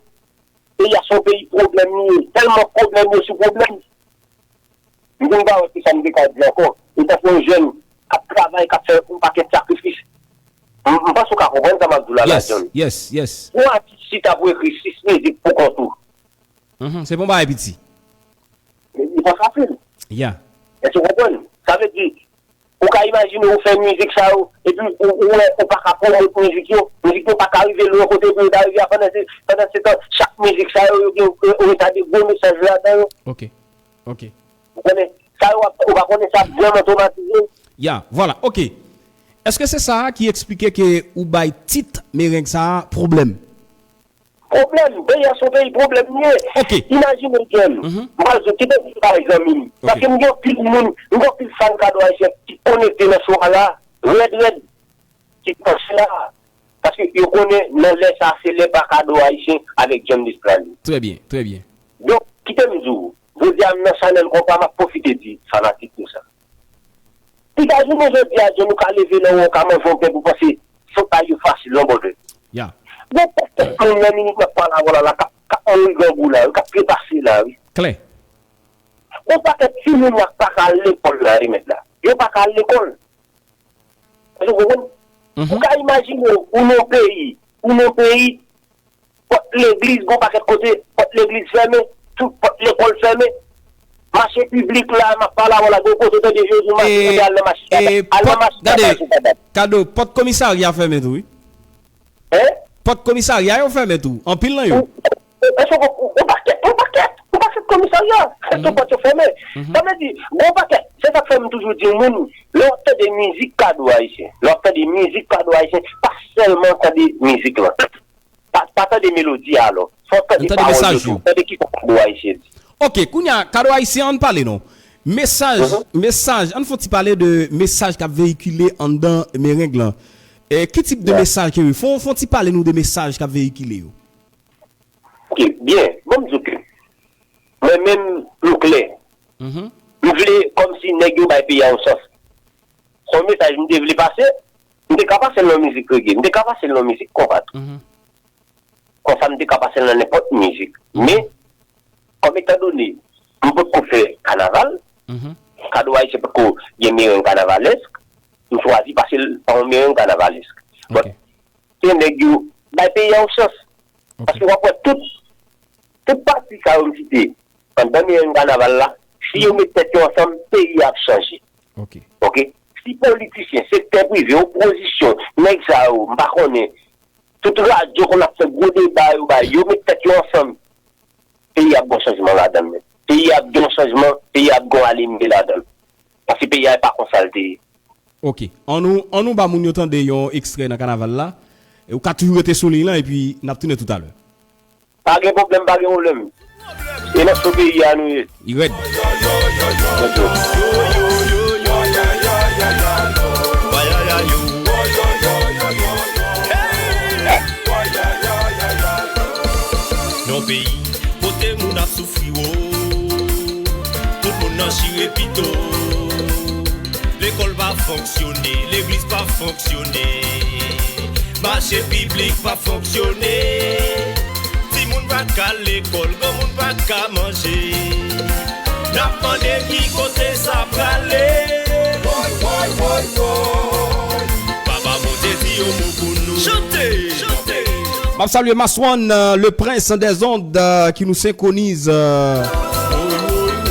peyi a se yon peyi pwoblèm li ye. Tèlman pwoblèm yo sou pwoblèm. M vin pa wè kisa m te ka di ankò. Etanke yon jèn k ap travay, k ap fè yon pakèt sakrifis. M, m panse w ka konprann sa m ap di w la, la, John. Yes, yes. Yon atis chita pou ekri sis mizik pou kont ou. Mhm, se pa yon bagay piti. Li pa fasil. Ya. Èske w konprann? Sa vle di, ou ka imajine ou fè mizik sa yo, epi ou, ou wè ou pa ka pwomot mizik yo, mizik yo pa ka rive lwen kote pou yo ta rive a, pandan se, pandan se tan, chak mizik sa yo, yo gen, yo, yo retade gwo mesaj ladan yo. Ok. Ok. Ou konnen, sa yo, ou pa konnen sa ap vrèman twomatize w. Ya, vwala, ok. Èske se sa a ki eksplike ke ou bay tit mereng sa a pwoblèm? Pwoblèm, peyi a se yon peyi pwoblèm li ye. Ok. Imajine, John, m pral di w, kite m bay zanmi m. Paske m gen anpil moun, m gen anpil fan kado ayisyen ki konekte nan show a la, rèd, rèd, ki branche la. Paske yo konnen nan lè sa a, se lè pa kado ayisyen avèk John Despla li. Trè byen, trè byen. Donk, kite m di w, jodi a m nan chanèl konpa, m ap pwofite di fanatik yo sa. Piga jounen jodi a, John, ou ka leve nan ou ka manje yon pèp ou panse se yon bagay yo fasil, non, brother. Ya. Gon pakèt moun nan minit m ap pale avè w la, la, k ap, k ap anri grangou la, wi, k ap trepase la, wi. Klè. Gon pakèt timoun la k pa ka al lekòl la, wi, mèt la. Yo pa ka al lekòl. Èske w konprann? Ou ka imajine w, ou nan yon peyi, ou nan yon peyi, pòt legliz, gon pakèt kote, pòt legliz fèmen, tout pòt lekòl fèmen. Mache piblik la, m ap pale avè w la, gon kote w tande yo di w mache, tande al nan mache Sabbat. Al nan mache Sabbat sou Sabbat. Kado, pòt komisarya fèmen tou, wi. Hein? Pòt komisarya yo fèmen tou, anpil nan yo. Èske w konprann? Yon pakèt, yon pakèt, yon pakèt komisarya, tout pòt yo fèmen. Sa vle di, gon pakèt, se sa k fè m toujou di moun, lè w ap tande mizik kado ayisyen, lè w ap tande mizik kado ayisyen, pa sèlman tande mizik lan. Pa, pa tande melodi a alò. Fò w tande pawòl yo tou. Tande kisa kado ayisyen di. Ok, kounye a, kado ayisyen an pale non. Mesaj, mesaj, ann fè yon ti pale de mesaj k ap veyikile anndan mereng lan. E, ki tip de mesaj ke yo? Fè yon, fè yon ti pale nou de mesaj k ap veyikile yo. Ok, byen. Bon, m di w ke mwen menm, m klè. M vle kòmsi nèg yo bay peyi a yon chans. Se yon mesaj m te vle pase, m te ka pase l nan mizik reggae, m te ka pase l nan mizik konpa tou. Konsa m te ka pase l nan nenpòt mizik. Men, kòm etandone m potko fè kanaval, kado ayisyen potko gen mereng kanavalèsk, m chwazi pase l pa yon mereng kanavalèsk. But, ke nèg yo bay peyi a yon chans. Paske w ap wè tout, tout pati sa yo m site, anndan mereng kanaval la, si yo met tèt yo ansanm, peyi a ap chanje. Ok? Si politisyen, sektè prive, opozisyon, nèg sa yo, m pa konnen, tout radyo konn ap fè gwo deba yo bay, yo met tèt yo ansanm, peyi a ap gen yon chanjman ladan l, men. Peyi a ap gen yon chanjman, peyi a ap gen yon alemye ladan l. Paske peyi a e pa konsa l te ye. Ok. Annou, annou ba moun yo tande yon ekstrè nan kanaval la. E ou ka toujou rete sou liy lan epi n ap tounen toutalè. Pa gen pwoblèm, pa gen pwoblèm. E nan sou peyi a nou ye. Li rèd. Yon peyi kote moun ap soufri wo. Tout moun nan chire pito. Lekòl pa fonksyone, legliz pa fonksyone. Mache piblik pa fonksyone. Timoun pa ka al lekòl, granmoun pa ka manje. N ap mande ki kote sa prale. Woy, woy, woy, woy. Papa Bondye di yon mo pou nou. Chante, chante. M ap salye Maswan, euh, le prince des ondes, euh, qui nous synchronise, euh,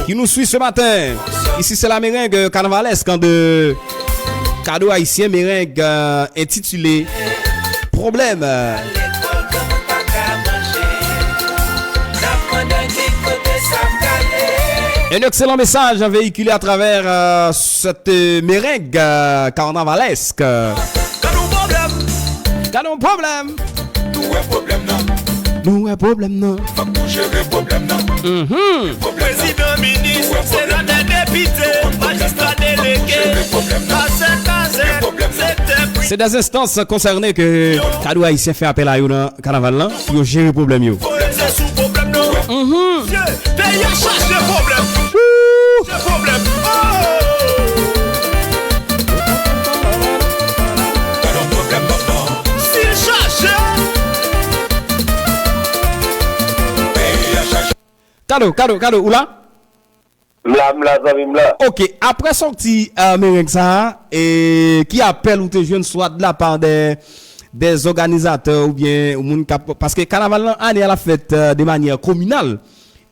qui nous suit ce matin. Ici, c'est la merengue carnavalesque, hein, de Kado Ayisyen, merengue, euh, intitulée Problème. Un excellent message véhiculé à travers, euh, cette, euh, merengue, euh, carnavalesque. Gade yon pwoblèm. Gade yon pwoblèm. Nou wè pwoblèm nan. Nou wè pwoblèm nan. Fòk nou jere pwoblèm nan. Mhm. Prezidan, minis, senatè, depite, majistra, delege, pastè, pastè, sektè prive. C'est des instances concernées que Kado Ayisyen fè apèl a yo nan kanaval lan pou yo jere pwoblèm yo. Fò rete sou pwoblèm nan. Mhm. Peyi a chaje pwoblèm. Chaje pwoblèm. Oh! Gade yon pwoblèm nan. Si l chaje. Peyi a chaje. Kado, Kado, Kado, ou la? M la, m la, zanmi m la. Ok, apre sòti, euh, mereng sa a, e ki apèl ou te jwenn swa de la pa de, de zòganizatè oubyen moun k ap, paske kanaval lan ane a l ap fèt, euh, de manyè kominal.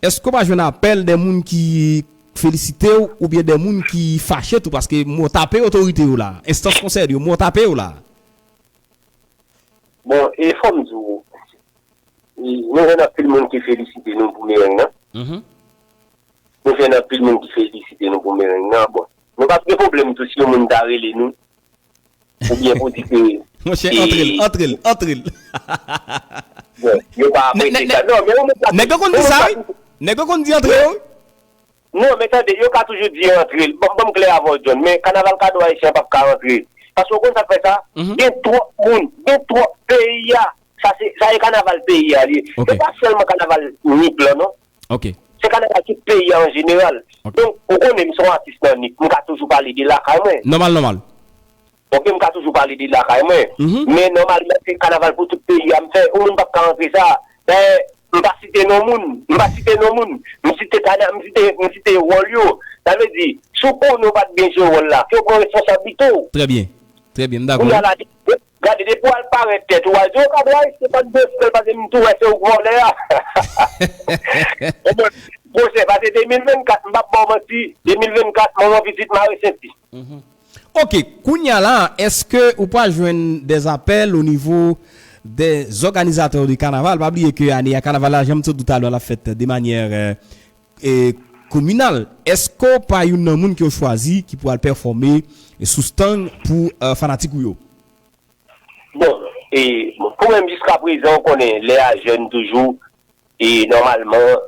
Èske w pa jwenn apèl de moun ki felisite w oubyen de moun ki fache tou? Paske mwen tape otorite yo la, enstans konsène yo, mwen tape yo la. Bon, e fò m di w, nou jwenn anpil moun ki felisite nou pou mereng nan. Mhm. Nou jwenn anpil moun ki felisite nou pou mereng nan. Bon, nou p ap gen pwoblèm tou si yon moun ta rele nou. Oubyen pou di ke Monchè, antre l, antre l, antre l. Bon, yo pa apresye sa. Non, men yon moun ka. Nèg yo konn di sa, wi. Nèg yo konn di antre yo, wi. Non, men tande, yo ka toujou di antre l. Bon, ban m klè avè w, John, men kanaval Kado Ayisyen p ap ka antre. Paske w konn sa k fè sa? Gen twòp moun, gen twòp peyi a. Sa se, sa e kanaval peyi a li ye. Se pa sèlman kanaval Nip lan, non. Ok. Se kanaval tout peyi a an jeneral. Donk, ou konnen m se yon atis nan Nip, m ka toujou pale de lakay mwen. Nòmal, nòmal. Ok, m ka toujou pale de lakay mwen. Men nòmalman, se kanaval pou tout peyi a m fè. Yon moun p ap ka antre sa. Dayè, m pa site non moun. M pa site non moun. M site kana, m site, m site wòl yo. Sa vle di, si w konnen w pa t byen jwe wòl la, ke w pran responsablite w. Trè byen. Trè byen, m dakò. Kounye a la, gade, depi w al parèt tèt ou, w al di, o, Kado Ayisyen pa t byen fè l, paske m tou wè se ou k vòlè a. Monchè, pase de mil vennkat, m p ap ba w manti, de mil vennkat, manman pitit mare senti. Ok, kounye a la, èske ou pral jwenn des appels au niveau des organisateurs de carnaval? Pa bliye ke ane a, kanaval la, jan m te di w talè, l ap fèt de manyè, euh, e, kominal. Èske w pa youn nan moun ke yo chwazi ki pral pèfòme sou stand pou, euh, fanatik ou yo? Bon, e, bon, pou mwen, jiska prezan, ou konnen, lè a jèn toujou, e, nòmalman,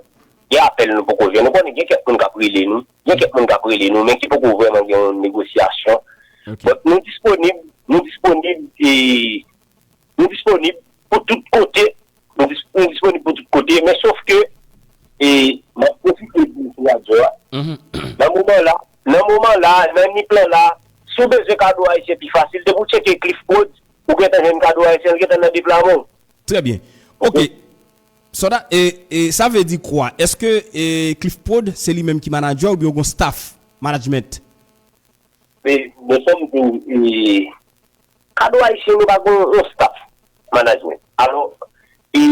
gen apèl nou poko jwenn. Ou konnen, gen kèk moun k ap rele nou. Gen kèk moun k ap rele nou, men ki poko vrèman gen yon negosyasyon. But nou disponib, nou disponib, e, nou disponib pou tout kote. Nou dis-, nou disponib pou tout kote, men sof ke, e, m ap pwofite di sou radyo a. Nan moman la, nan moman la, nan Nip lan la, si w bezwen Kado Ayisyen pi fasil, depi w tcheke Cliff Prod, ou gentan jwenn Kado Ayisyen, l gentan nan deplame w. Trè byen. Ok. Sòda, e, e sa vle di kwa? Èske, e, Cliff Prod, se li menm ki manadjè oubyen w gen yon staff management? Men, bon, sa m di w, e, Kado Ayisyen, nou pa gen yon staff management. Alò, e,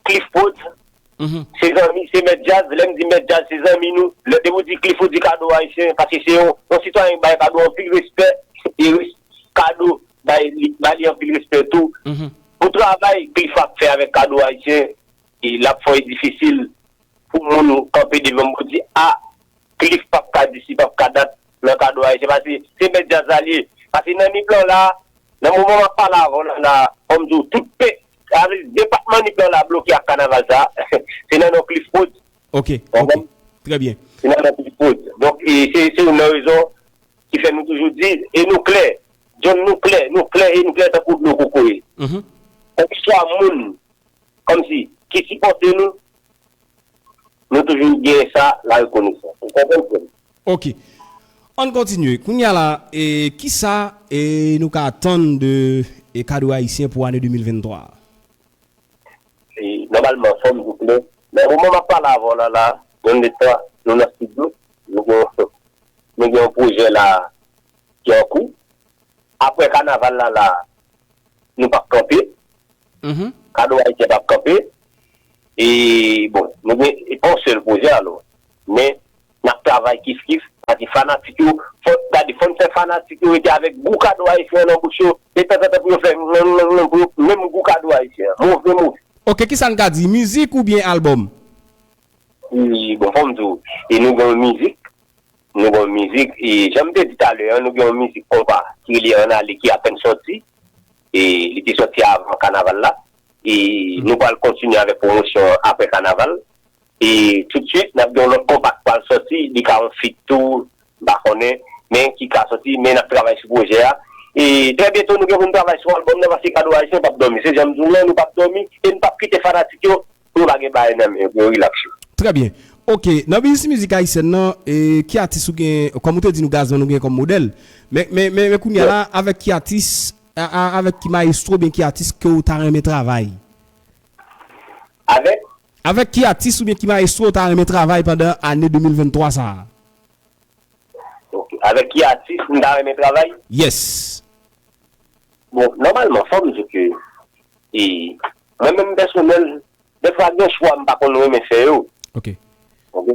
Cliff Prod, se zanmi, se mèt djaz. Lè m di mèt djaz, se zanmi nou. Lè depi w di Cliff, ou di Kado Ayisyen, paske se yon, yon sitwayen k bay Kado anpil respè, e res-, Kado bay li, ba li anpil respè tou. Pou travay Cliff ap fè avèk Kado Ayisyen, e l ap fè l difisil pou moun kanpe devan m pou di, a, Cliff p ap ka di si, p ap ka dat nan Kado Ayisyen. Paske se mèt djaz la li ye. Paske nan Nip lan la, Nan moman m ap pale avè w la, la, fò m di w, tout pe, sa vle di depatman Nip lan la bloke ak kanaval sa a. Se nan non Cliff Prod. Ok, ok. Trè byen. Se nan non Cliff Prod. Donk, e, se, se youn nan rezon ki fè nou toujou di, e nou klè, John, nou klè, nou klè, e nou klè tankou dlo kokoye. Kèlkeswa moun, kòmsi, ki sipòte nou, nou toujou gen sa, la rekonesans. Ou konprann, frè m? Ok. Ann kontinye. Kounye a la, e, kisa e, nou ka atann de e, kado ayisyen pou ane de mil venntwa a? E, nòmalman, fò m di w klè, nan moman m ap pale avè w la, la, nou leta, nou nan estidyo, nou gen, nou gen yon pwojè la ki an kou. Apre kanaval la, la, nou p ap kanpe. Kado ayisyen p ap kanpe. E, bon, nou gen, e pa yon sèl pwojè, alò. Men, n ap travay kif kif, paske fanatik yo, fò, gade, fò n fè fanatik yo rete avèk gou kado ayisyen an nan bouch yo, e tanzantan pou yo fè, pou yo, menm gou kado ayisyen an, move, move. Ok, kisa n ka di, mizik oubyen albòm? E, bon, fò m di w, e nou gen yon mizik, nou gen yon mizik, e jan m te di talè a, nou gen yon mizik konpa, ki rele Ann Ale, ki apèn sòti, e li te sòti avan kanaval la, e nou pral kontinye avèk pwomosyon an apre kanaval, e toutswit, n ap gen yon lòt konpa k pral sòti, li ka yon feat tou, m pa konnen, men ki ka sòti, men n ap travay sou pwojè a. E trè byento, nou gen pou n travay sou albòm nan, paske kado ayisyen p ap dòmi. Se jan m di w lan, nou p ap dòmi, e n p ap kite fanatik yo, pou yo pa gen bagay nan men yo, pou yo rilaks yo. Trè byen. Ok, nan biznis mizik ayisyèn nan, e, ki atis ou gen, kòm ou te di nou Gazman nou gen kòm modèl, men, men, men, men kounye a la, avèk ki atis, a, a, avèk ki mayestwo oubyen ki atis ke w ta renmen travay? Avèk? Avèk ki atis oubyen ki mayestwo w ta renmen travay pandan ane de mil venntwa sa a? Ok. Avèk ki atis m ta renmen travay? Yes. Bon, nòmalman, fò m di ke, e, mwen menm pèsonèl, dèfwa gen chwa m pa konn renmen fè yo. Ok. Ok.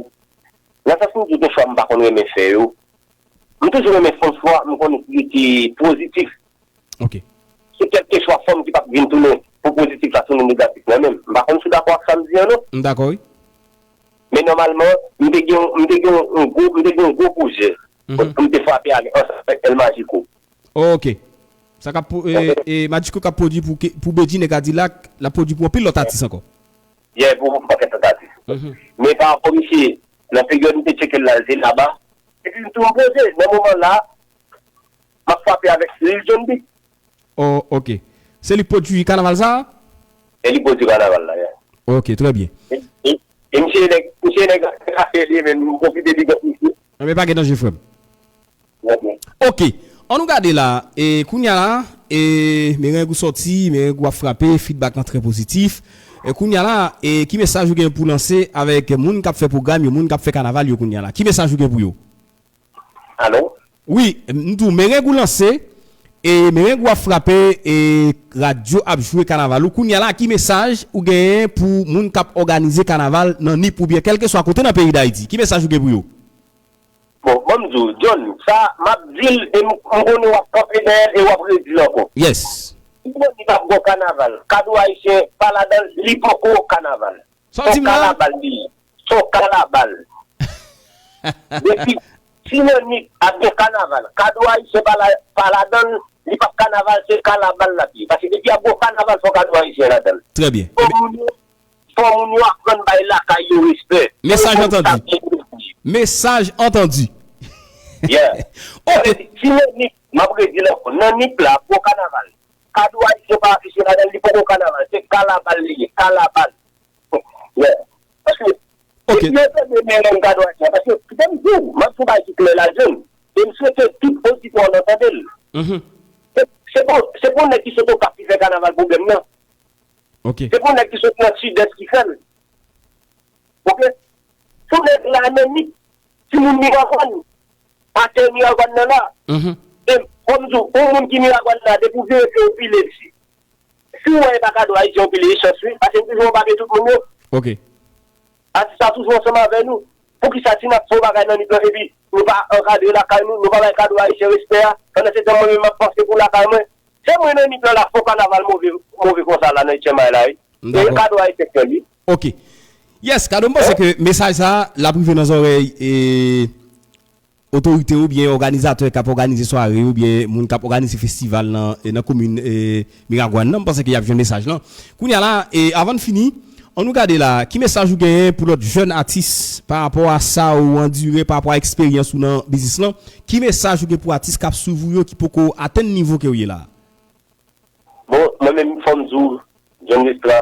Nan sans m di gen chwa m pa konn renmen fè yo, m toujou renmen fè yon chwa m konnen ki rete pozitif. Ok. Se kèlkeswa fòm ki p ap vin tounen pou pozitif la tounen negatif nan men m. M pa konn si w dakò ak sa m di an non. M dakò, wi. Men nòmalman, m te gen, m te gen yon gwo, m te gen yon gwo pwojè. M te frape avèk, ansanm avèk El Magico. Ok. Sa k ap, e, e, Magico k ap pwodui pou, pou Bedjine Kadilak, l ap pwodui pou anpil lòt atis ankò. Yeah, pou yon pakèt lòt atis. Men pa rapò misye, nan peryòd m te tcheke l la, l te laba. Epi m tou m poze, nan moman la, m ap frape avèk Lil Jon Beat. Oh, ok. Se li k pwodui kanaval sa a? Se li k pwodui kanaval la, yeah. Ok, trè byen. E, e, e misye nèg, misye nèg afè li menm, m pwofite big up misye. Enben pa gen danje, frè m. Ok. Ann nou gade la, e, kounye a la, e, mereng ou sòti, mereng ou ap frape, feedback lan trè pozitif. E, kounye a la, e, ki mesaj ou gen pou lanse avèk moun k ap fè pwogram yo, moun k ap fè kanaval yo kounye a la? Ki mesaj ou gen pou yo? Alo? Wi, m di w, mereng ou lanse, e, mereng ou ap frape, e, radyo ap jwe kanaval ou. Kounye a la, ki mesaj ou genyen pou moun k ap òganize kanaval nan Nip oubyen kèlkeswa kote nan peyi Dayiti? Ki mesaj ou gen pou yo? Bon, ban m di w, John, sa, m ap di l, e m, m konnen w ap kanpe dèyè l e w ap redi l ankò. Yes. Si Nip ap gon kanaval, kado ayisyen pa ladan l, li poko kanaval. Sa w di m la? Se yon kalabal li ye. Se yon kalabal. Depi, si nan Nip ap gen kanaval, kado ayisyen pa la, pa ladan l, li p ap kanaval, se kalabal l ap ye. Paske depi ap gon kanaval, fò kado ayisyen ladan l. Trè byen. Fò moun yo Fò moun yo aprann bay lakay yo respè. Mesaj antandi. Mesaj antandi. Yeah. Ok. Si nan Nip, m ap redi l ankò, nan Nip la, pou kanaval. Kado ayisyen pa afiche ladan l, li poko kanaval. Se kalabal li ye, kalabal. Yeah. Paske, depi yo tande men kado ayisyen, paske, kite m di w, m ap di w bagay ki klè la, John. E m swete tout oditè w nan tande l. Se, se pou, se pou nèg ki sot Okap ki fè kanaval pwoblèm nan. Se pou nèg ki sot nan Sidès ki fè l. Oke? Sou nèg la nan Nip, timoun Miragwàn, atè Miragwàn nan la. E kòm di w, yon moun ki Miragwàn la, depi w veye pye w pile, si, si w wè e pa kado ayisyen w pile, e chans wi. Paske m toujou anba pye tout moun yo. Atis la toujou ansanm avè nou. Poukisa si n ap fè yon bagay nan Nip lan epi nou pa ankadre lakay nou, nou pa bay kado ayisyen respè a? Pandan se tan mwen menm m ap panse pou lakay mwen. Se mwen nan Nip lan la fò kanaval move, move konsa la nan ityenm ay la wi. Se kado ayisyen k fè l wi. Ok. Yes, kado m panse ke mesaj sa a l ap rive nan zòrèy e otorite oubyen òganizatè k ap òganize sware oubyen moun k ap òganize festival nan, e, nan komin, e, Miragwàn nan, m panse ke y ap jwenn mesaj lan. Kounye a la, e, avan n fini, ann nou gade la, ki mesaj ou genyen pou lòt jèn atis pa rapò a sa ou andire, pa rapò a eksperyans ou nan biznis lan? Ki mesaj ou gen pou atis k ap swiv ou yo ki poko atenn nivo ke w ye la? Bon, mwen menm, fò m di w, John Lestra,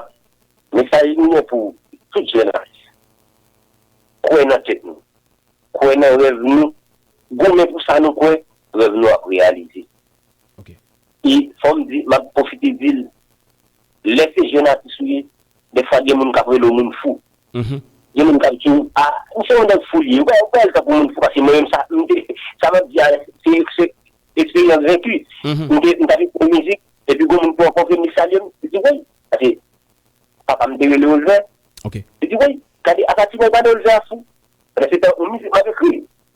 mesaj nou gen pou tout jèn atis. Kwè nan tèt nou. Kwè nan rèv nou. Goumen pou sa nou kwè, rèv nou ap reyalize. E fò m di, m ap pwofite di l, lè se jèn atis ou ye, dèfwa gen moun k ap rele w moun fou. Gen moun k ap di w, a, misye yon nèg fou li ye. Ou pa, ou pa wè l tankou moun fou, paske mwen menm sa, m te, sa m ap di a, se, se eksperyans venki. M te, m t ap ekri mizik, epi gon moun pran konfye m, li salye m, li di, woy, paske papa m te rele Olvè. Li di, woy, gade, apa ti nèg pa nan Olvè a fou. Pandan se tan, yon mizik m ap ekri.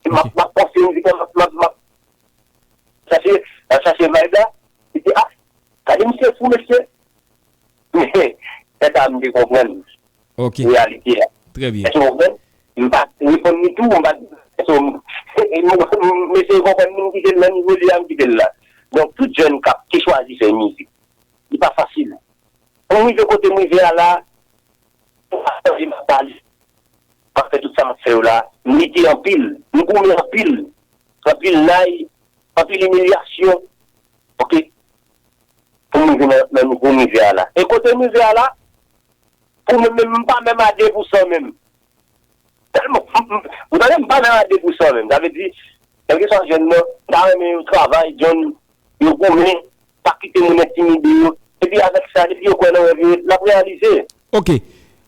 M ap, m ap panse mizik la, m ap, m ap, m ap chache, m ap chache vibe la. Li di, a, gade misye fou, mesye. Lè sa a m te konprann reyalite a. Èske w konprann? M pa reponn li tou, m pa, èske w, mesye konprann, m kite l nan nivo li a, m kite l la. Donk, tout jèn k ap, ki chwazi fè mizik, li pa fasil. Pou m rive kote m rive a la, m ap pale, m ap fè tout sa m ap fè yo la, m lite anpil, m goumen anpil, anpil lay, anpil imilyasyon, oke, pou m rive nan, nan nivo m rive a la. E kote m rive a la, pou mwen menm, m pa menm a de pou san menm. Tèlman, m, m, ou tande, m pa menm a de pou san menm. Sa vle di, kèlkeswa jèn nan, m ta renmen yo travay, John, yo goumen, pa kite moun entimide yo. Epi avèk sa, depi yo kwè nan rèv yo, l ap reyalize. Oke.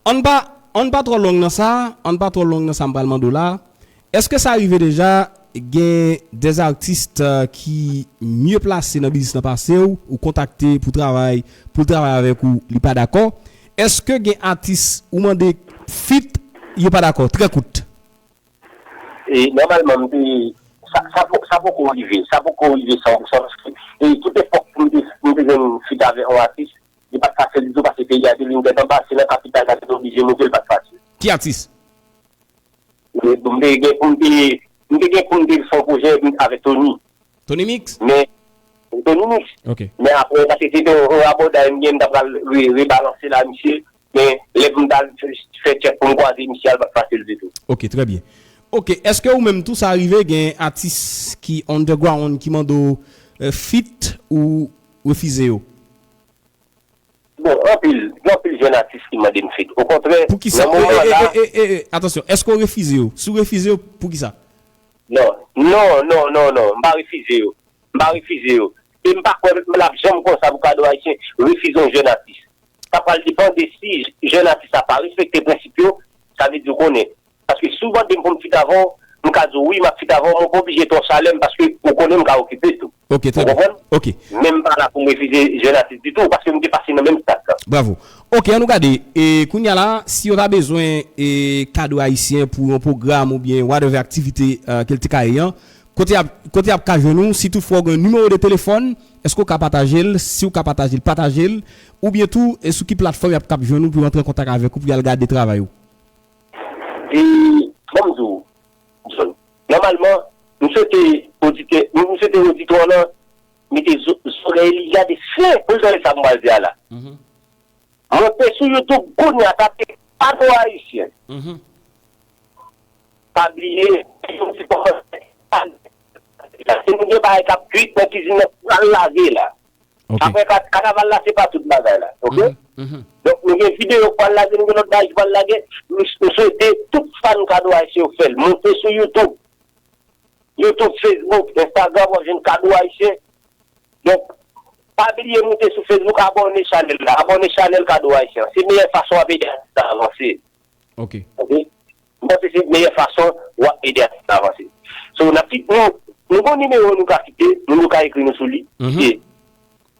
Ann pa, ann pa twò long nan sa, ann pa twò long nan sa m pral mande w la. Èske sa rive deja gen dè atis, euh, ki mye plase nan biznis lan pase w, ou kontakte pou travay, pou l travay avèk ou, li pa dakò? Èske gen atis ou mande feat, yo pa dakò? Trè kout. E nòmalman, m te, sa, sa po-, sa poko rive, sa poko rive san pou san, paske, e tout epòk pou m te, pou m te jwenn feat avèk yon atis, li pa t fasil ditou, paske peyi a te vin tèt anba, se nan kapital la te oblije moute, li pa t fasil. Ki atis? E, m te gen pou m te, m te gen pou m te fè yon pwojè avèk Tony. Tony Mix? Men, Tony Mix. Oke. Men apre, paske se te yon, yon rabòday m gen, m ta pral re-, rebalanse la, misye. Men, lè pou m ta fè tchèk pou m kwaze misye a, l pa t fasil ditou. Oke, trè byen. Oke, èske ou menm tou sa rive gen atis ki underground ki mande w, euh, feat ou refize yo? Bon, anpil, gen anpil jèn atis ki mande m feat. Okontrè, nan moman la. Pou kisa? E, e, e, e, e, atansyon, èske w refize yo? Si w refize yo, pou kisa? Non, non, non, non, non, m pa refize yo. M pa refize yo. E m pa kwè l ap janm konsa pou Kado Ayisyen refize yon jèn atis. Sa pral depann de si jèn atis la pa respekte prensip yo, sa vle di w konnen. Paske si w mande m pou m feat avè w, m ka di w wi, m ap feat avè w, men w pa oblije twò chalè m paske ou konnen m ka okipe tou. Oke, trè byen. Ou konprann? Oke. Men m pa la pou m refize jèn atis ditou, paske m te pase nan menm stad la. Bravo. Oke, ann nou gade. E kounye a la, si yo ta bezwen, e, Kado Ayisyen pou yon pwogram oubyen whatever aktivite, euh, ke l te ka ye an, kote y ap, kote y ap ka jwenn ou, si toutfwa w gen nimewo de telefòn, èske w ka pataje l? Si w ka pataje l, pataje l. Oubyen tou, e sou ki platfòm y ap kab jwenn ou pou yo antre an kontak avèk ou pou y al gade travay ou? E, ban m di w, John, nòmalman, m swete oditè, m swete oditè w lan mete zo-, zòrèy li gade fen pou l tande sa m pral di a la. Monte sou YouTube kounye a, tape Kado Ayisyen. Pa bliye, yon ti kòmantè. Paske nou gen bagay k ap kuit nan kizin nan, pral lage la. Apre ka-, kanaval la, se pa tout bagay la, oke? Donk, nou gen videyo k pral lage, nou gen lòt bagay ki pral lage. M, m swete tout fan Kado Ayisyen yo fè l. Monte sou YouTube. YouTube, Facebook, Instagram, w ap jwenn Kado Ayisyen. Donk, pa bliye moute sou Facebook, abòne chanèl la. Abòne chanèl Kado Ayisyen. Se meyè fason w ap ede atis la avanse. Oke. Oke? M panse se meyè fason w ap ede atis la avanse. So, n ap kit-, nou, nou gen yon nimewo nou ka kite, nou, nou ka ekri nou sou li. Se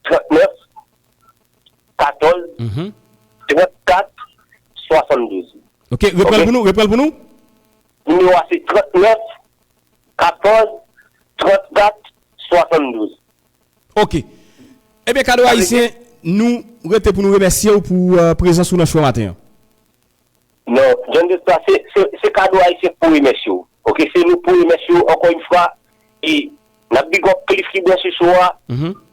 trannèf katòz trannkat swasanndouz. Oke, repran l pou nou, repran l pou nou. Nimewo a se trannèf katòz trannkat swasanndouz. Oke. Ebyen, Kado Ayisyen, nou rete pou nou remèsye w pou, euh, prezans ou nan show maten an. Non, John Destra, se, se, se Kado Ayisyen k pou remèsye w. Ok, se nou pou remèsye w ankò yon fwa. E n ap big up Cliff ki branche show a,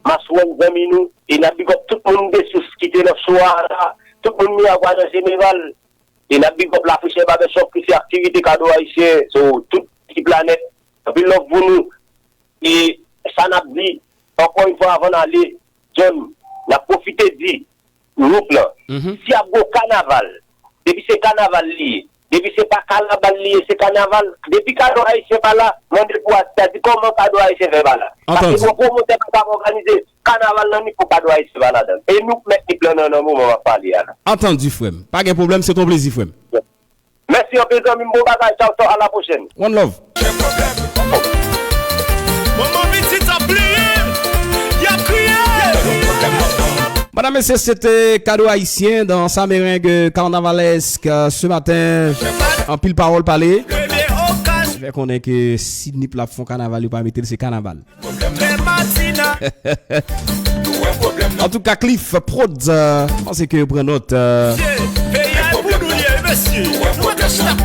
Maswan zanmi nou, e n ap big up tout moun de sous ki te nan show a la, tout moun Miragwàn an jeneral. E n ap big up Lafrechè Barbershop ki se aktivite Kado Ayisyen, so tout ekip la nèt. Anpil love pou nou. E sa n ap di, ankò yon fwa avan n ale, John, n ap pwofite di Nip lan, si ap gon kanaval, depi se kanaval li ye, depi se pa kanaval li ye, se kanaval, depi Kado Ayisyen pa la, mande pou Asta di kòman Kado Ayisyen fè pa la. Paske gon pwomotè pa ka òganize kanaval nan Nip pou Kado Ayisyen pa ladan. E nou k mèt Nip lan nan, nan moman m ap pale a la. Antandi, frè m. Pa gen pwoblèm, se t on plezi, frè m. Mèsi anpil, zanmi m. Bon bagay. Tchaw, tchaw. A la pwochèn. One love. Manman pitit ap bliye, y ap kriye. Madam, mesye, se te Kado Ayisyen dans sa meringue carnavalesque, euh, ce matin. Anpil pawòl pale. Fè konnen ke si Nip la ap fè on kanaval, yo pa mete l, se kanaval. Antouka, Cliff Prod, euh, m panse ke yo pran nòt, euh,